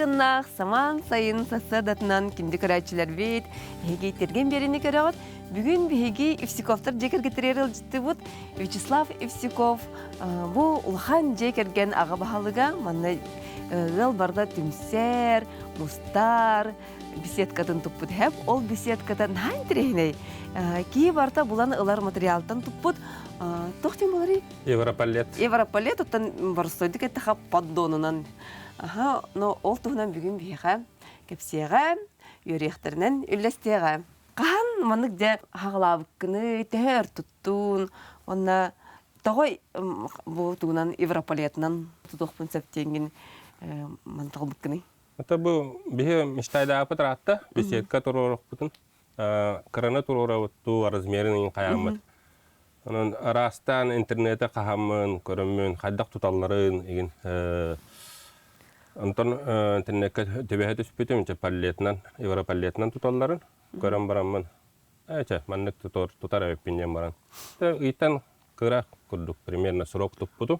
салгыннаах самаан сайын сарсыардатынан күндү көрөөччүлэрбит, эһиги тиргэн биэриини көрөҕүт. Бүгүн биһиги Евсюковтар дьиэ кэргэттэригэр ыалдьыттыыбыт. Вячеслав Евсюков бу улахан дьиэ кэргэн аҕа баһылыга манна ыал барыта түмсэр, мустар, беседкатын туппут хэп. Ол беседката наһаа интэриэһинэй. Киһи барыта булан ылар материалтан туппут. Туох диэн буоларый? Европалет. Европалет оттон боростуойдук эттэхэ поддонунан. Аха, но ол туһунан бүгүн биһиэхэ кэпсиэҕэ, үөрүйэхтэринэн үллэстиэҕэ. Хаһан маннык дьэ хаҕалаабыккыны төһө өр туттуун уонна тоҕо бу тугунан европалетынан тутуохпун сөп диэҥҥин манталбыккыный? Это бу биһи мечтайдаапыт ыраатта, беседка туруорукпутун, кыраны туруорабыттуу размерин хайааммыт. Онон араастаан интернете хаһаммын, көрөммүн, хайдах туталларын игин онтон интернеккэ түбэһэ түспүтүм, чэ паллетынан, европаллетынан туталларын көрөн бараммын, ээ чэ маннык тутар, тутар эбиппин диэн баран. Ыйтан кыра курдук примерно срок туппутум.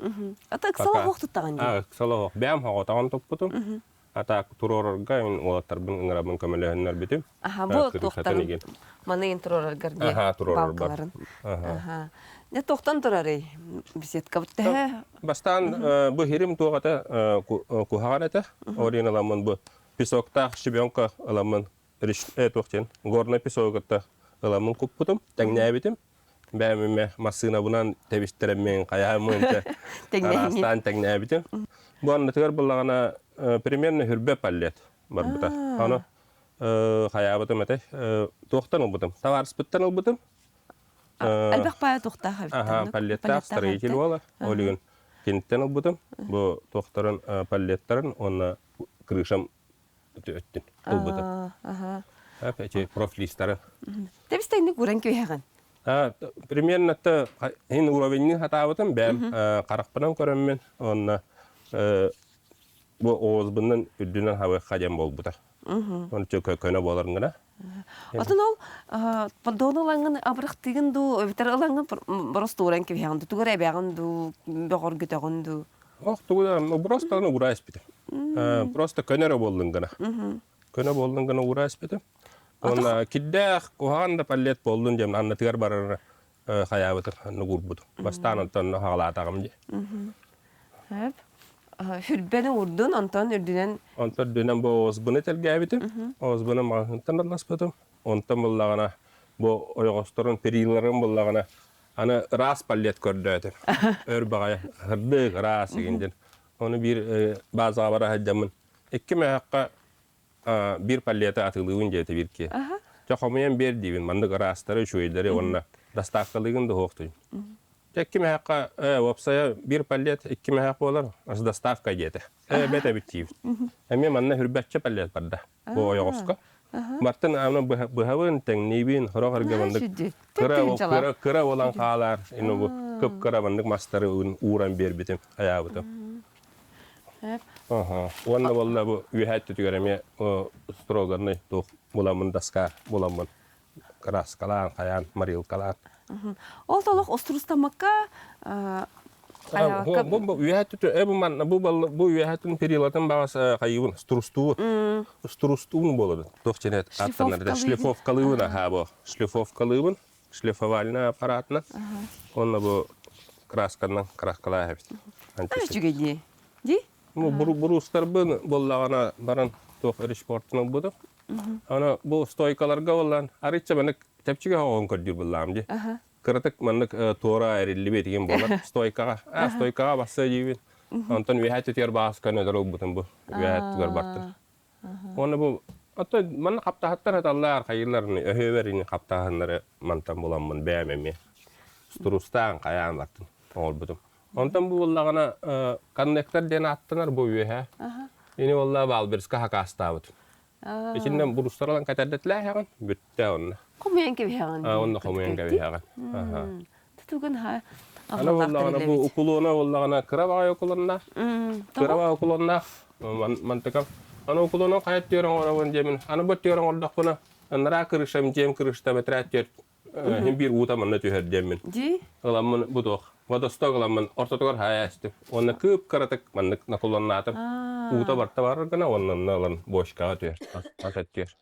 Ата ыксала оһох туттаҕын дии. Ыксала оһох. Бэйэм хоҕотоҕун туппутум. Ата туруорарга мин уолаттарбын ыҥырабын көмөлөһөннөрбүтүм. Аха, бу туохтарын маныйын туруораргар дии. Аха, туруорарбар. Аха. Не тохтон турарый беседка төһө? Бастаан бу хирим туох этэ куһаҕан этэ. Орин ыламмын бу песоктаах щебенка ыламмын туох диэн горный песогу кытта ыламмын куппутум, тэҥнээбитим. Бэйэм массыынабынан тэбистэрэммин, хайааммын араастаан тэҥнээбитим. Бу аннытыгар буллаҕына примерно хүрбэ паллет барбыта. Аны хайаабытым этэй туохтан ылбытым? Табаарыспыттан ылбытым. Элбэх паайа туохтаах эбит. Аха, паллеттаах строитель буола. Ол иһин киниттэн ылбытым. Бу туохтарын паллеттарын уонна крышам өттүн ылбытым. Эти профлистары. Тэбис-тэҥник уран күөһэҕин. Примерно иһин уровеньны хатаабытым бэйэм харахпынан көрөммүн уонна бу оҕузбунан үрдүнэн хабыахха диэн буолбута. Оны көнө буоларын гына. Отон ол поддону ылаҥҥын абырахтыгын дуу, эбэтэр ылаҥҥын просто уран кэбиһэҕин дуу, тугу эрэ эбэҕин дуу, бөҕөргөтөҕүн дуу? Ох, тугу да, просто аны ура испитим. Просто көнө эрэ буоллун гына. Көнө буоллун гына ура испитим. Уонна кирдээх, куһаҕан да паллет буоллун диэн аннытыгар барар хайаабытым, анны уурбутум. Бастаан онтон хаҕалаатаҕым дии. Хөп. Хүрбэни уурдун, онтон үрдүнэн... Онтон үрдүнэн бу оҕусбуну тэлгээбитим. Оҕусбуну маҕаһыынтан алласпытым. Онтон буллаҕына бу ойоҕосторун, периларын буллаҕына аны ыраас паллет көрдөөтүм. Өр баҕайы сырдык, ыраас игин диэн. Ону биир базаҕа бара сылдьаммын икки мөһөххө биир паллеты атыылыыбын диэтэ биир киһи. Чэ хомуйан биэр диибин, маннык ыраастары, үчүгэйдэри уонна доставкалыыгын да суохтуй. Чэ икки мөһөххө уопсайа биир паллет икки мөһөх буолар, с доставкой диэтэ. Ээ бэт эбит диибит. Эмиэ манна хүрбэччэ паллет барда бу ойоҕоско. Мартын аны быһабын, тэҥниибин, сорох эргэ маннык кыра кыра кыра буолан хаалар, ину бу кып-кыра маннык мастары ууран биэрбитим, хайаабытым. Аха. Уонна буолла бу үөһээ өттүтүгэр эмиэ строганный туох буламмын доска буламмын краскалаан, хайаан, морилкалаан. Ол толох остурустаммакка хайаабакка бу бу үөһээ өттүтү э бу манна бу бу үөһээ өттүн перилатын баҕас хайыыбын струстуубун струстуун буолабын туох дьиэ аттанар шлифовкалыыбын аха бу шлифовкалыыбын шлифовальная аппаратынан уонна бу красканан краскалаа эбит. Үчүгэй дии. Дии? Буруустарбын буоллаҕына баран туох решпортун ылбытым. Аны бу стойкаларга боллаан арыйча маннык чэпчэки оҕон көрдүүр буллаам дии. Кыратык маннык туора эриллибит игин буолар стойкаҕа. А стойкаҕа басса диибин. Онтон үөһээ түтүгэр баас көнөдөр ылбытым бу. Үөһээ түтүгэр бартым. Уонна бу оттон манна хаптаһаттар саталлар, хайыылар өһүөбэр ини хаптаһыннары мантан буламмын бэйэм эмиэ струстаан хайаан бартым оҥорбутум. Онтон бу буоллаҕына коннектор диэн ааттанар бу үөһэ. Ини буолла Валберска хакаастаабытым. Итиннэн бурустар ылан кэтэрдэтилээһэҕин бүттэ онно. Хомуйан кэбиһэҕин. Онно хомуйан кэбиһэҕин. Тутугун ха Аны буоллаҕына бу уклона буоллаҕына кыра баҕайы уклоннаах. Кыра баҕайы уклоннаах мантыкам. Аны уклонун хайа түөр оҥоробун диэмин. Аны бу түөр оҥордохпуна анараа крышам дьиэм крышта бэтэрээ түөр. Хин биир уута манна түһэр диэммин. Дии? Ыламмын бу туох. Водосток ыламмын ортотугар хаайа истим. Уонна кыып-кыратык маннык наклоннаатым. Уута барта барар гына уонна онно ылан бочкаҕа түһэр. Ас өттүгэр.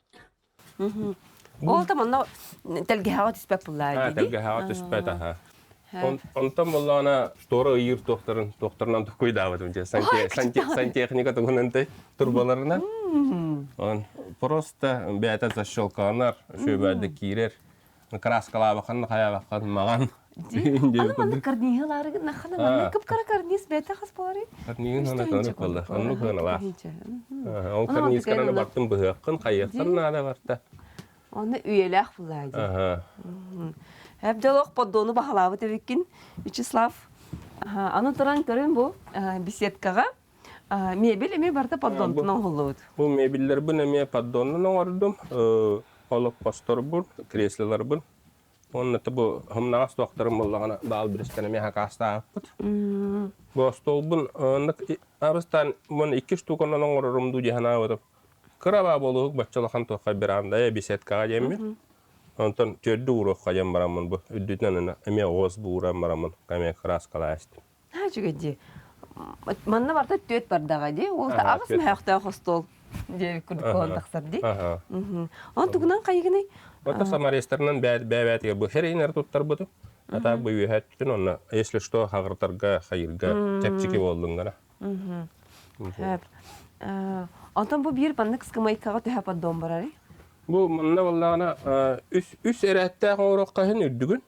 Ол да манна тэлгэһэҕэ түспэт буллаа дии. Тэлгэһэҕэ түспэт аха. Онтон буоллаҕына штора ыйыыр туохтарын туохтарынан тукуйдаабытым дьэ сантехника тугунан турбаларынан. Он просто бэйэтэ защелкаланар, шөбөдө киирэр. Краскалаабаххын хайаабаххын маҕан. Аны маннык карниһы ылаары гыннаххына маннык кып-кыра карниз бэйэтэ хас буоларый? Карниһын хана буолла. Оннук хыаналаах. Ол карнизканан бартын быһыаххын, хайыаххын наада барта. Онно үйэлээх буллаа дии. Эбдэлох поддону баһалаабыт эбиккин, Вячеслав. Аны туран көрүн бу беседкаҕа мебель эмиэ барыта поддонтан оҥоһуллубут. Бу мебеллэрбин эмиэ поддонунан оҥордум. Олоппосторбун, креслоларбын. Уонна бу хымнаҕас туохтарым буоллаҕына баал биристэн эмиэ хакаастаабыппыт. Бу остуолбун арыстаан мун икки штуканан оҥорорум дуу дии санаабытым. Кыра баа буолуһук бачча улахан туохха веранда беседкаҕа диэммин. Онтон төрдү ууруохха диэн бараммын бу үрдүтүнэн эмиэ оҕус бууран бараммын эмиэ кырааскалаастым. Наһаа үчүгэй дии. Манна барыта түөрт бардаҕа дии. Ол аҕыс мөһөөхтөөх остуол диэбит курдук буолан тахсар дии. Онон тугунан хайыгыный? Ото самарестарынан бэйэ-бэйэтигэр бу херейнер туттарбытым. А так бу үөһэттин онно если что хаҕыртарга хайырга чэпчэки буоллуҥ Хөп. Онтон бу биир маннык скамейкаҕа төһө поддон барарый? Бу манна буоллаҕына үс үс эрээттээх оҥоруохха иһин үрдүгүн.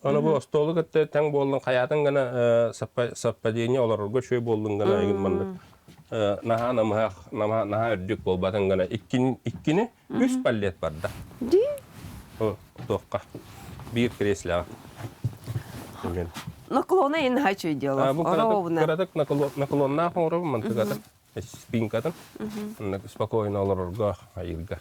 Аны бу остуолу кытта тэҥ буоллун хайаатын гына совпадение олорорго үчүгэй буоллун гына игин маннык наһаа намыһах наһаа үрдүк буолбатын гына иккини үс паллет барда. Дии? Туохха биир креслэҕэ. Наклона ин наһаа үчүгэй дело. Бу кыратык наклоннаах оҥоробун мантыгатын спинкатын спокойно олорорго айыырга.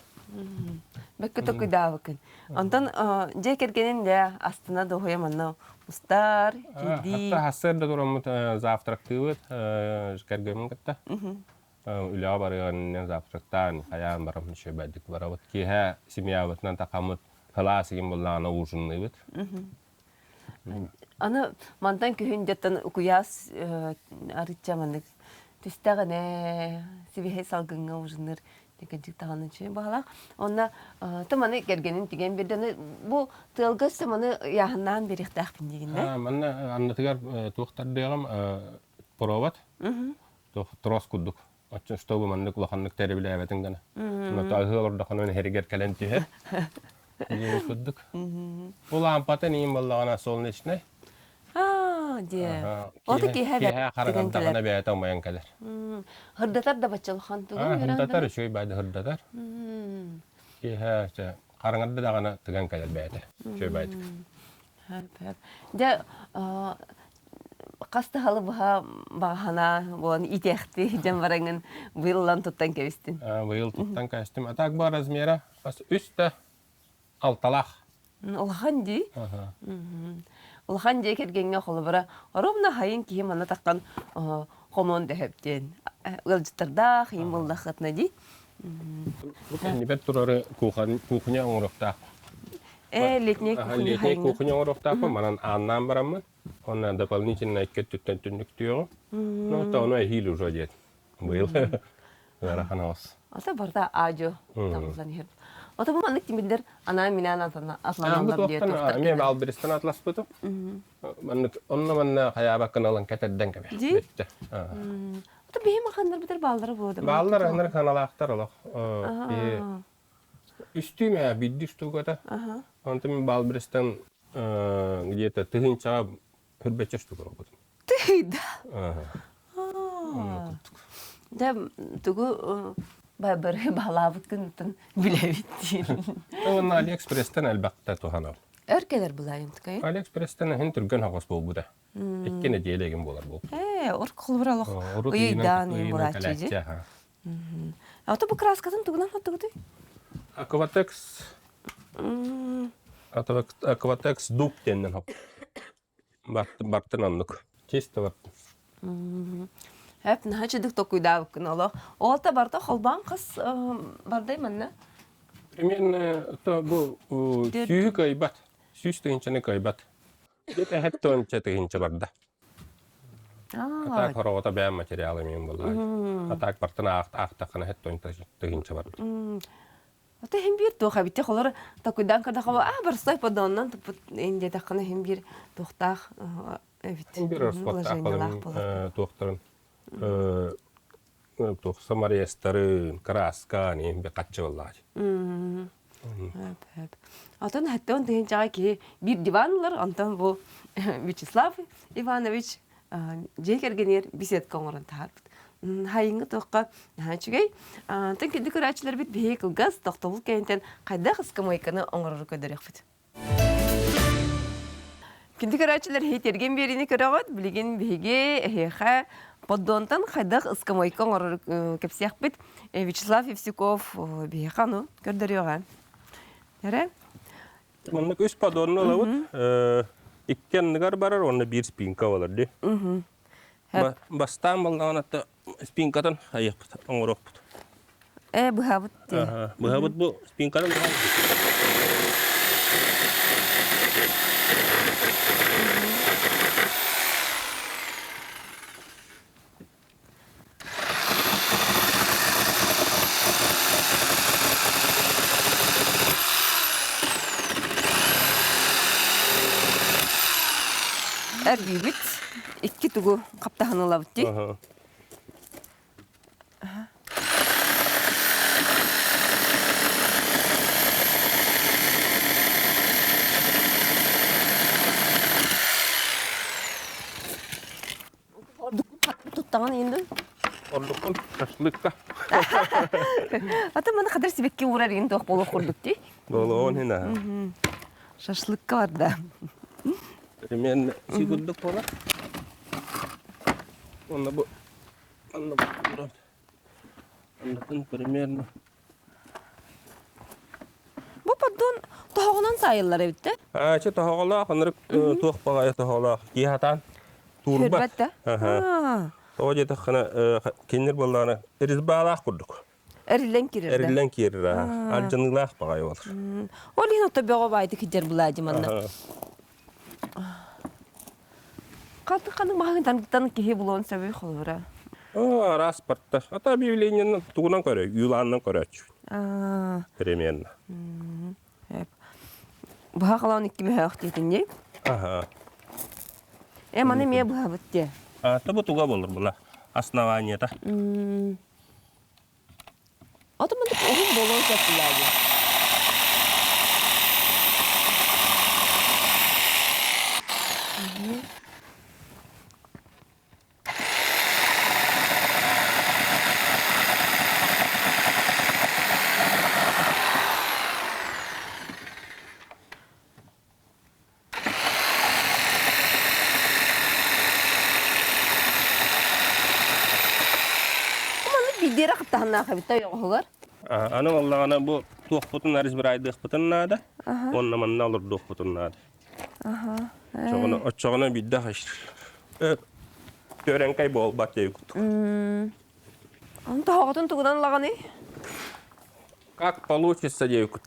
Бэккэ токуйдаабыккын. Онтон дьиэ кэргэнин дэ астына дуоһуйа манна устар, киирдии. Хатта хассыарда тураммыт завтрактыыбыт кэргэммин кытта. Үлэҕэ барыан завтрактаан хайаан барам үчүгэйдик барабыт. Киэһэ семьябытынан тахаммыт кылаас игин буллаҕына ужинныыбыт. Аны мантан күһүн дьаттан укуйаас арычча маннык түстэҕинэ сибиһэй салгыҥҥа ужинныыр кырдьык даҕаны үчүгэй баҕалаах. Онно тыманы кэргэнин тигэн биэрдэ. Бу тыалга өссө маны ыйааһыннаан биэриэхтээхпин диигин да? Манна аннытыгар туох тардыаҕым провод туох трос курдук. Оччо чтобы маннык улаханнык тэрибилээбэтин гына. Онно аһыы олордоххуна иһэригэр кэлэн түһэр. Диэн курдук. Бу лампатын иин буоллаҕына солнечный. Аа, дьэ. Ол киэһэ киэһэ хараҥардаҕына бэйэтэ умайан кэлэр. Хырдатар да баччалахан тугун Хырдатар үчүгэй баайды хырдатар. Киэһэ хараҥарда даҕаны тыган кэлэр бэйэтэ. Үчүгэй баайдык. Дьэ, хас да халы быһа баҕаһана буолан иитиэхти дьэн бараҥын быйыл туттан кэбистин. Быйыл туттан кэбистим. А так бу размера үс да алталаах. Улахан дии. Улахан дьиэ кэргэҥҥэ холобура ровно хайын киһи манна таххан хомуон дөһөп диэн ыалдьыттардаах иин буоллаххытына дии. Бу кэннибэр турары кухня оҥоруохтаах. Э, летний кухня Летний кухня оҥоруохтаахпын, манан ааннаан бараммын. Онно дополнительно икки өттүттэн түннүктүөҕүм. Ну, то ону эһиил уже диэт. Быйыл ыарахан оҕус. Ата барда аадьо табыллан иһэр. Ата бу маннык тимирдер анаан минаан атланаллар диye туохтар. Эмиэ Алберистан атласпытым. Маннык онно манна хайаабаккын ылан кэтэрдэн кэбэ. Ди? Ата биһи маханнар битер бааллара буолда. Бааллар анар ханалаахтар олох. Үстүү мэ бидди штуката. Онтон мен Балберистан где-то тыһыынчаҕа хүрбэччэ штука ылбытым. Тыйда. Дьэ тугу бары баалаабыккын билэбит диин. Уонна Алиэкспресстэн элбэхтэ туһанабын. Өр кэлэр булайын тукай? Алиэкспресстэн иһин түргэн хаҕыс буолбута. Икки нэдиэлэ игин буолар буолбут. Ээ, ор холбура олох ыйдаан бурааччы дии. Ото бу краскатын тугунан оттугутуй? Акватекс Акватекс дуб диэннэн хоп. Бартын оннук. Чисто бартын. Эп наһаа чыдык токуйдаабыккын олох. Ол та барта холбаан хас бардай манна? Примерно то бу сүүһү кыайбат. 100 тыһыынчаны кыайбат. Где-то 70 тыһыынча барда. А так хороҕото бэйэм материал эмиэн буоллаҕа. А так бартын аахтаххына 70 тыһыынча барда. Ото иһин биир туох эбит холор такуйдаан көрдөххө аа барсай подоннан туппут ин диэтэххинэ иһин биир туохтаах эбит. Иһин биир расходтаах болар туохтарын туох саморезтарын, краска, иһин би хаччы боллаҕа. Отон 70 тыһыынчаҕа киһи биир диван ылар, онтон бу Вячеслав Иванович дьиэ кэргэнигэр беседка оҥорон таһаарбыт. Хайыҥҥы туохха наһаа үчүгэй. Онтон күндү көрөөччүлэрбит биһиги кылгас тохтобул кэнниттэн хайдах ыскамыайканы оҥорору көрдөрүөхпүт. Күндү көрөөччүлэр иһитиргин биэриини көрөҕүт. Билигин биһиги эһиэхэ поддонтан хайдах ыскамыайка оҥорору кэпсиэхпит. Вячеслав Евсюков биһиэхэ ону көрдөрүөҕэ. Эрэ? Маннык үс поддонну ылабыт. Икки анныгар барар уонна биир спинка болар дии. Бастаан баллаҕын атта спинкатын айыахпыт, оҥоруохпут. Э, быһабыт дии. Быһабыт бу спинкатын Эргийбит икки тугу хаптаһын ылабыт дии. Туттаҕын индин. Ордуккун шашлыкка. Ата маны хадыр сибекке уурар иин туох буолуох курдук дии. Буолуон хина. Шашлыкка барда. Примерно секундuk буолар. Онно бу онно бу Оннотун примерно Бу поддон тоһоҕунан саайыллар эбит да? А, чэ тоһоҕолоох, ынырык туох баҕайы тоһоҕолоох киһи хатаан туурбат. да? Тоҕо диэтэххинэ, кинилэр буоллаҕына резьбалаах курдук. Эриллэн киирэр да? Эриллэн киирэр, алдьаныылаах баҕайы болар. Ол иһин ото бөҕө баайдык киирэр былаадьы манна. Ханнык ханнык маһын киһи булуон сөбүй холобура? Араас барта. Ата объявлениенан тугунан көрө, юлаанынан көрөөччү. Примерно. Быһа халаан икки мөһөөх диэтинни. Аха. Э, маны эмиэ быһабыт диэ. А, бу туга болор була. Основаниета. Ото мындык уһун буолуон сөп булаа Маннык биирдиэрэ хаптаһыннаах эбит ойоҕоһугар. Аны оллаҕына бу туохпутун арис бырайдыахпытын наада, уонна манна олордуохпутун наада. Оччоҕуна оччоҕуна биирдэ төрөҥкөй буолбат диэбит. Аны тоһоҕотун тугунан ылаҕыный? Как получится диэбит.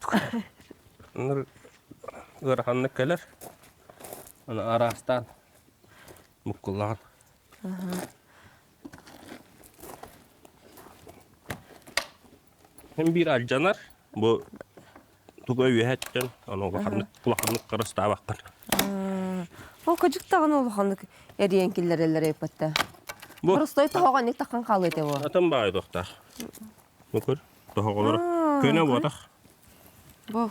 Ыараханнык кэлэр. Аны араастаан буккуллаҕын. Һин биир алдьанар. Бу туга үөһэттэн аны улаханнык улаханнык харыстаабаккын. Ол кыдьык даҕаны улаханнык эрийэн киллэрэллэр эппэтте. Боростой тоһоҕо ник таххан хаалыа этэ бу. Атын баайы туохтаах. Бу көр, тоһоҕолоро көнө буотах. Бу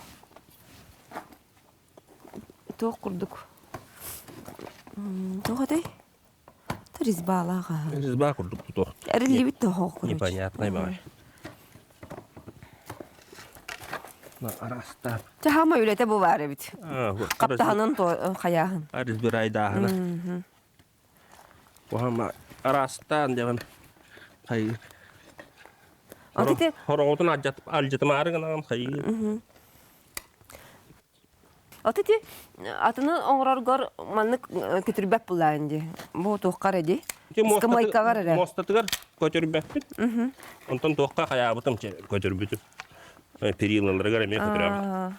туох курдук туох этэй? Резьбалаах аһа. Резьба курдук туох. Эриллибит тоһоҕо короче. Непонятный баҕай. Араастаан. Чаһама үлэтэ бу баар эбит. Хаптаһанын хайааһын. Арис бирайдааһына. Уһама араастаан дьаҕан хайыр. Хороҕотун алдьатымаары гынаҕын хайыр. От ити атыны оҥороргор маннык көтүрбэт булаан дии. Бу туоххар эди? Ыскамыайкаҕар эрэ. Муостатыгар көтүрбэппит. Онтон туохха хайаабытым көтүрбүтүм. Перилаларыгар эмиэ көтүрөбүт.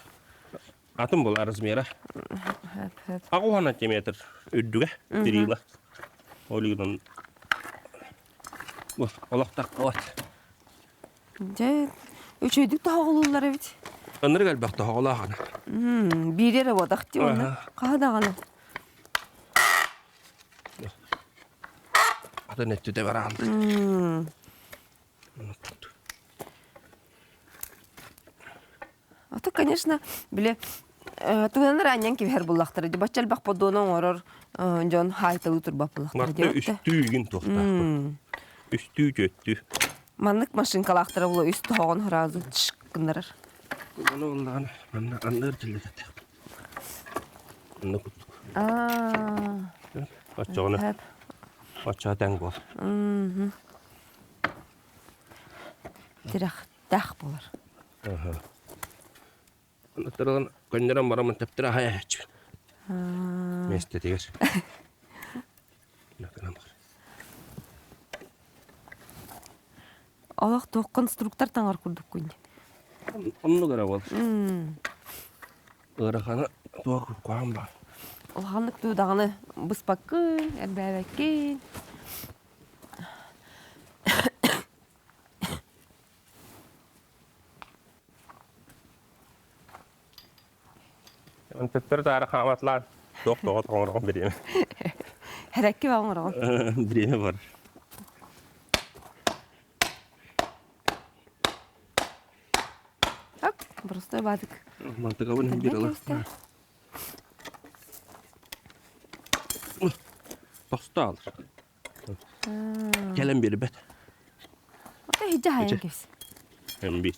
Атын була размера. Аҕуһан сантиметр үрдүгэ перила. Ол игынан олох таххабат. Дьэ, үчүгэйдик тоһоҕолууллар эбит. Ынырык элбэх тоһоҕолоох ана. Биири эрэ буотах дии уонна хаһа даҕаны. Атын өттүтэ бараан. А то, конечно, били тугунан аранньан кибиһэр буллахтара ди бачча элбэх поддуону оҥорор дьон хаайталыы турбат буллахтара Марта үстүү игин туохтаахпын. Үстүү түөттүү. Маннык машинкалаахтара була үс тоһоҕон сразу тш гыннарар. Ону оннаҕына манна анныыр дьиллэтэтэх. Онно курдук. Аа. Оччоҕуна оччоҕо тэҥ буол. Тирэхтээх буолар. Аттарынан көннөрөн бараммын тэптэрэ аһайааччы. Миэстэтигэр. Олох туох конструктор таҥар курдуккун. Оннук эрэ буол. Ыарахана туох куһаҕан баар. Улаханнык дуу даҕаны быспаккын, эрбээбэккин. Төттөрү таары хааматлаан туох тоҕо оҥороҕун бириэмэ. Хэрэкки ба оҥороҕун. Бириэмэ бар. Оп, простой бадык. Мантыкабын бир ала. Тохто алыр. Кэлэн биэрбэт. Ото иһдьэ хайан кэс. Биир.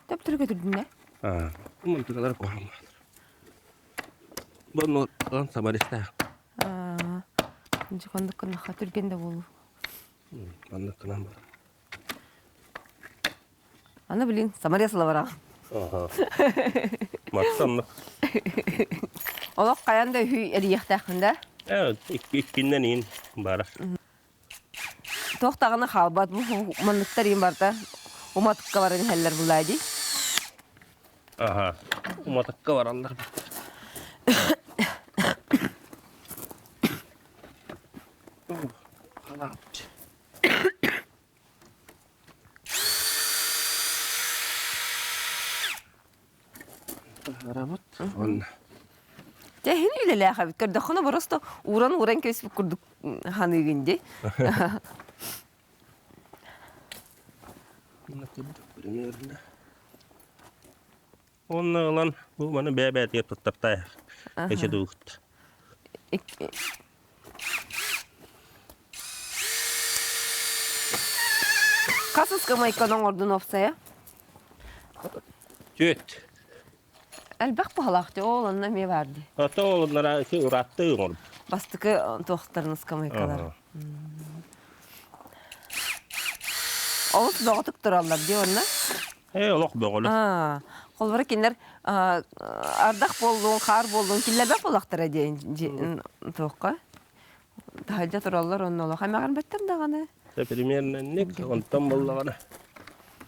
Төптөрү көтүрдүнэ. Аа, мантыкалар куһаҕан баалар. Бу он самаристаах. Аа, дьиконнук кыннаха түргэн да буолуу. Маннык кынан бар. Аны билин Самария сыла Маттаннык. Олох хайан да үһүй эрийиэхтээххин да? Э, иккиннэн иин бара. Туох даҕаны хаалбат бу манныктар иин барда уматыкка баран иһэллэр булаа дии. Аха, уматыкка бараллар. Халаапчы. Барабыт. Онно. Дьэ, иһин үлэлээх эбит. Көрдөххүнэ просто ууран-ууран кэбиспит курдук ханыыгын дии. Примерно. Онно ылан бу маны бэйэ-бэйэтигэр туттартаайах. Эче дугут. Хас ыскамайканы оҥордун уопсайа? Түөт. Элбэх баһалаах дии, ол онно эмиэ баар дии. Ото олуннара ити ыраатты оҥорбут. Бастакы туохтарын ыскамайкалар. Олус бөҕөтүк тураллар дии онно. Ээ, олох бөҕөлөр. Аа, холобура кинилэр ардах буоллун, хаар буоллун, киллэрбэт буоллахтара диэн туохха. Таһырдьа тураллар онно олох эмэҕирбэттэр даҕаны. Примерно инник, онтон буоллаҕына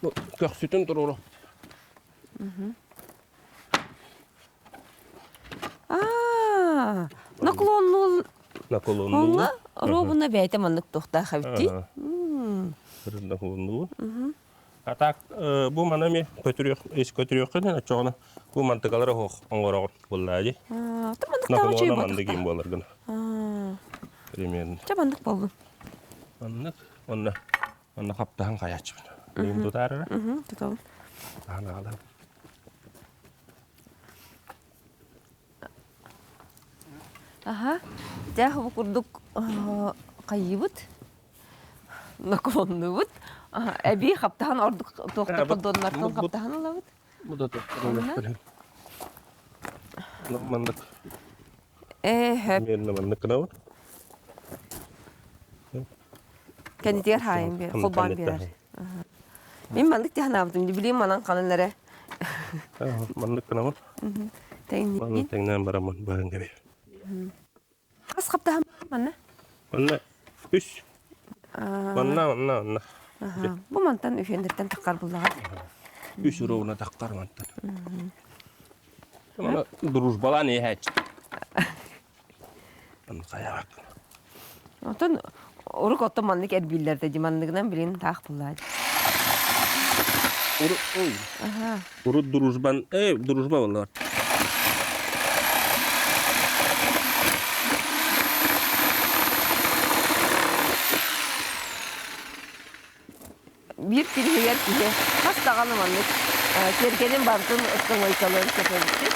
ну, көхсүтүн туруору. Аа, наклоннуул Наклоннуу. Робуна бэйэтэ маннык туохтаах эбит Наклоннуу. А так бу маны эми көтүрүөх ис көтүрүөххүн оччоҕуна бу мантыкалары оһох оҥороҕут буоллаа дии. Та маннык таҕа Наклона маннык им буолар гына. Примерно. Чэ маннык буоллун. Маннык онно онно хаптаһан хайааччыбын. Мин тутаарара. Тутабын. Таһан аҕалам. Аха. Дьэ бу курдук хайыыбыт наклоннуубут. Эбии хаптаһан ордук туохта поддоннартан хаптаһан ылабыт. Бу да Маннык. Ээ, Маннык гынабыт. Кэннитигэр хаайын биэр, холбоон биэрэр. Мин маннык тиһанаабытым, билим манан ханан эрэ. Маннык гынабыт. Тэҥниин. Тэҥнээн бараммын баһын кэбиһ. Хас хаптаһан манна? Манна үс. Манна, манна, манна. Бу мантан үһүөннэртэн таххар буллаҕа. Үс уровна таххар мантан. Мана дружбалаан иһээччи. Хайаак. Отон урук оттон маннык эрбииллэрдэ ди манныгынан билин таах буллаа. Урут урут дружбан, э, дружба боллар. Биир киһигэр киһи хас даҕаны маннык тиэргэнин барытын ыскамыайкалыан сөп эбит.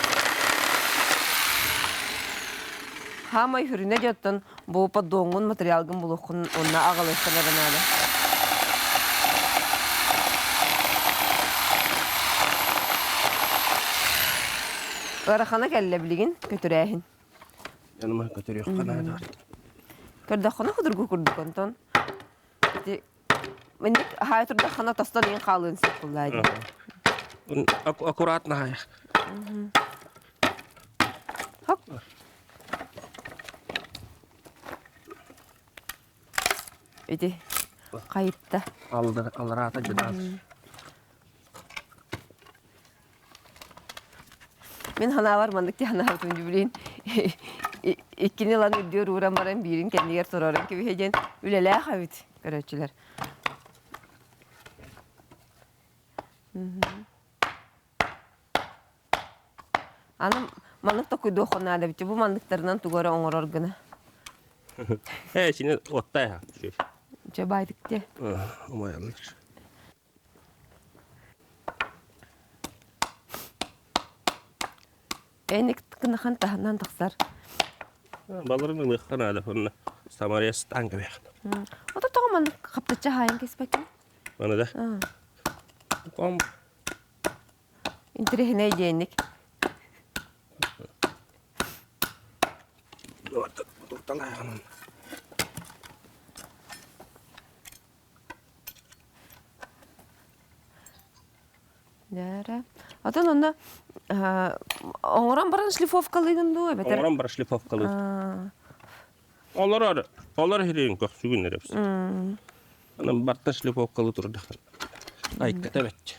Хаамай хүрүнэ дьоттон бу поддоҥҥун материалгын булуоххун уонна аҕалыаххын эрэ наада. Ыарахана кэллэ билигин көтүрээһин. Янма көтүрүөххэ наада. Көрдөххүнэ судургу курдук онтон ити Маннык хаайа турдаххына тостон иҥ хаалыан сөп буоллаа дии. Аккуратно хаайа. Хоп. Ити хайытта. Аллараата дьыдаан. Мин ханаабар маннык тиһанаабытым дьүблин иккини ылан үрдүөр ууран баран биирин кэннигэр турарын кэбиһэ диэн үлэлээх эбит көрөөччүлэр. Аны маннык токуйдуохха наада эбит бу манныктарынан тугу эрэ оҥорор гына. Ээ, сини оттай Чэ баайдык дии. Умайалар. Эник кынахан таһынан тахсар. Баларын ылыахха наада онно самарестан кэбиэх. Ото тоҕо маннык хаптачча хаайан кэспэккин? Аны да. Ком Интэриэһинэй диэнник. Турталааҕынан. Дээрэ. Отон онно оҥорон баран шлифовкалыыгын дуу эбэтэр Оҥорон баран шлифовкалыыр. Олорор, олор иһирин көхсүгүн эрэ. Анан барта шлифовкалы турдах. Айката бэччэ.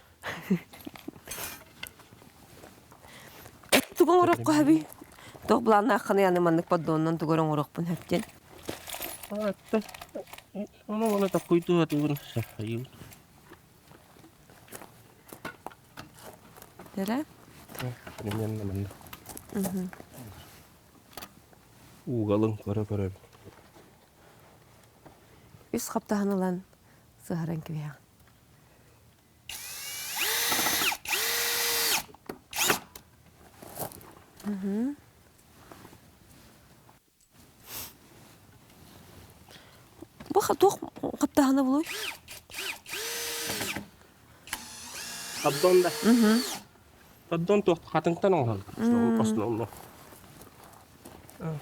Тугу оҥороххо сөбүй? Туох былааннааххыный аны маннык поддонунан тугу эрэ оҥоруохпун сөп диэн. Ону уола таккуйдуу сатыыбын сахайыбын. Дэрэ? Примерно манна. Уугалын көрө-көрөбүн. Үс хаптаһын ылан сыһаран кэбиһэҕин. Бу туох хаптаһына булуй? Поддон да. Поддон туох хатыҥтан оҥоһуллар. Основном.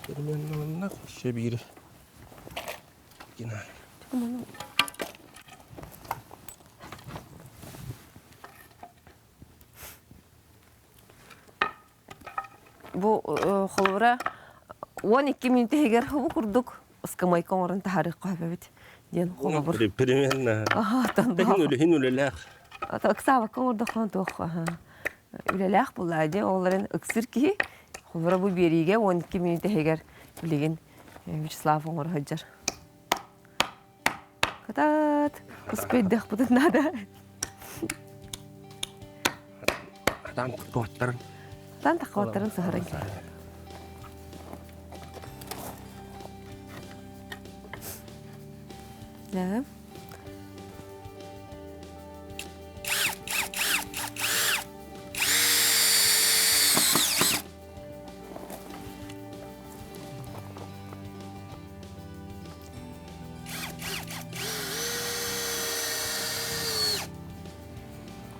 Примерно еще биир. Бу холобура 12 мүнүүтэ иһигэр бу курдук ыскамыайка оҥорон таһаарыахха сөп эбит диэн холобур. Примерно. Хин үлэһин үлэлээх. Ыксаабакка оҥордоххуна туох үлэлээх буоллаа дии. Ол эрэн ыксыыр киһи холобура бу биэриигэ 12 мүнүүтэ иһигэр билигин Вячеслав оҥоро сылдьар. Кытаат, успейдахпытын наада. Атаан таххыбаттарын. Атаан таххыбаттарын саһаран Да.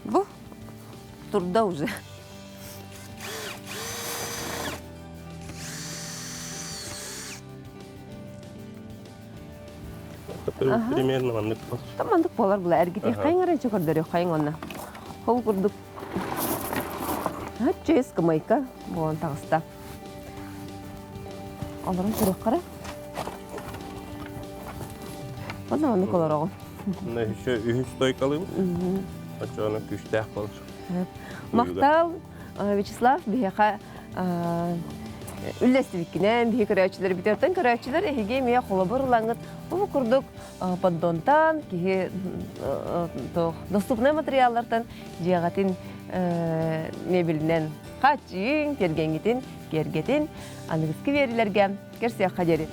Бу турда уже. Примерно маннык Маннык буолар була эргитиэх хайың эрэ көрдөрүөх хайың онно. Ол курдук Чэс кымайка буолан таҕыста. Олорон туруоххара. Онно оннук олороҕун. Онно еще үһүс стойкалыыбыт. Оччоҕуна күүстээх буолар. Махтал, Вячеслав, биһиэхэ үллэстибиккинэн, биһи көрөөччүлэр бүтэртэн көрөөччүлэр эһиги эмиэ холобур ылаҥҥыт бу курдук поддонтан киһи доступнай материаллартан дьиэҕитин мебелинэн хааччыйыҥ, тиэргэҥҥитин киэргэтин, аныгыскы биэрилэргэ көрсүөххэ диэри.